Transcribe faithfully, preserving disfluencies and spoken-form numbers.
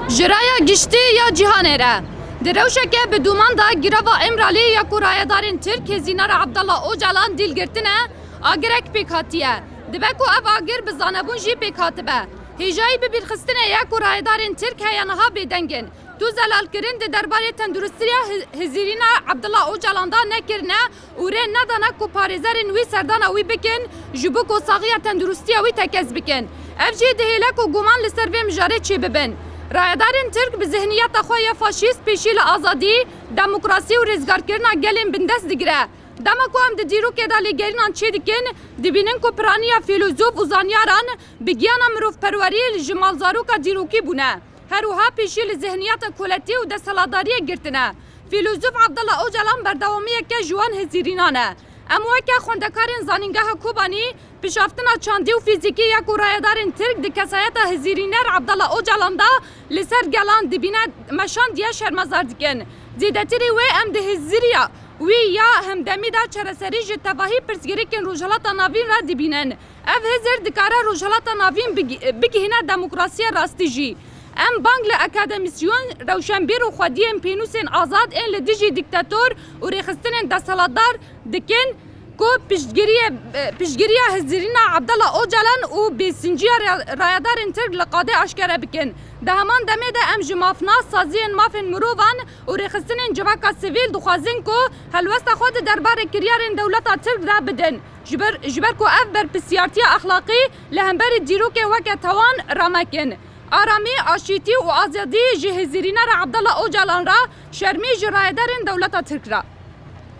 Ji raya giştî ya cîhanê re, di rewşeke bi dûman de girava Îmraliyê ya ku rayedarên Tirk hêzînara Abdullah Ocalan dîl girtine, agirek pêk hatiye. Dibe ku ev agir bi zanebûn jî pêk hatibe. Hêjayî bibîrxistinê ye ku rayedarên Tirk heye niha bêdeng in. Tu zelalkirin di derbarê tenduristiya hi-, hêzîrîna Abdullah Ocalan de nekirine û rê nedane ku parêzerên wî serdana wî bikin, ji bo ku saxiya tenduristiya wî tekez bikin. Ev jî dihêle ku guman li ser vê mijarê çêbibin. Rayedarên Tirk bi zihniyeta xwe ya faşîst pêşî li azadî, demokrasî û rêzgarkirina gelên bindest digire. Dema ku em di dîrokê de lêgerînan çêdikin, dibînin ku piraniya fîlozof û zanyaran bi giyana mirovperweriyê ji malzaroka dîrokî bûne. Her wiha pêşî li zihniyeta koletî û desthilatdariyê girtine. Fîlozof Abdullah Ocalan berdewamiyeke ji wan hêzîrînan e. Em weke xwendekarên Zanîngeha Kobanî, pişaftina çandî û fîzîkî ya ku rayedarên Tirk di kesayeta hêzîrîner Abdullah Ocalan de li ser gelan dibîne meşandiye şermezar dikin. Zêdetirî wê em di hêzîriya wî ya hemdemî de çareserî ji tevahî pirsgirêkên Rojhilata Navîn re dibînin. Ev hêzir dikare Rojhilata Navîn bigi-, bigihîne demokrasiya rastî jî. Em bang li akademîsyon, rewşenbîr û xwediyên pênûsên azad ên li dijî dîktator û rêxistinên desthilatdar dikin ku piştgiriyê, piştgiriya hêzîrîna Abdullah Ocalan û bêsinciya ra-, rayedarên Tirk li qadê aşkere bikin. Di heman demê de em ji mafnas, saziyên mafên mirovan û rêxistinên civaka sivîl dixwazin ku helwesta xwe di derbarê kiryarên dewleta Tirk de bidin. Ji ber, ji ber ku ev berpirsiyartiya exlaqî li hemberî dîrokê weke tawan ramekin. Aramî, aşîtî û azadî ji hêzîrînera Abdullah Ocalan re, şermî ji rayedarên dewleta Tirk re.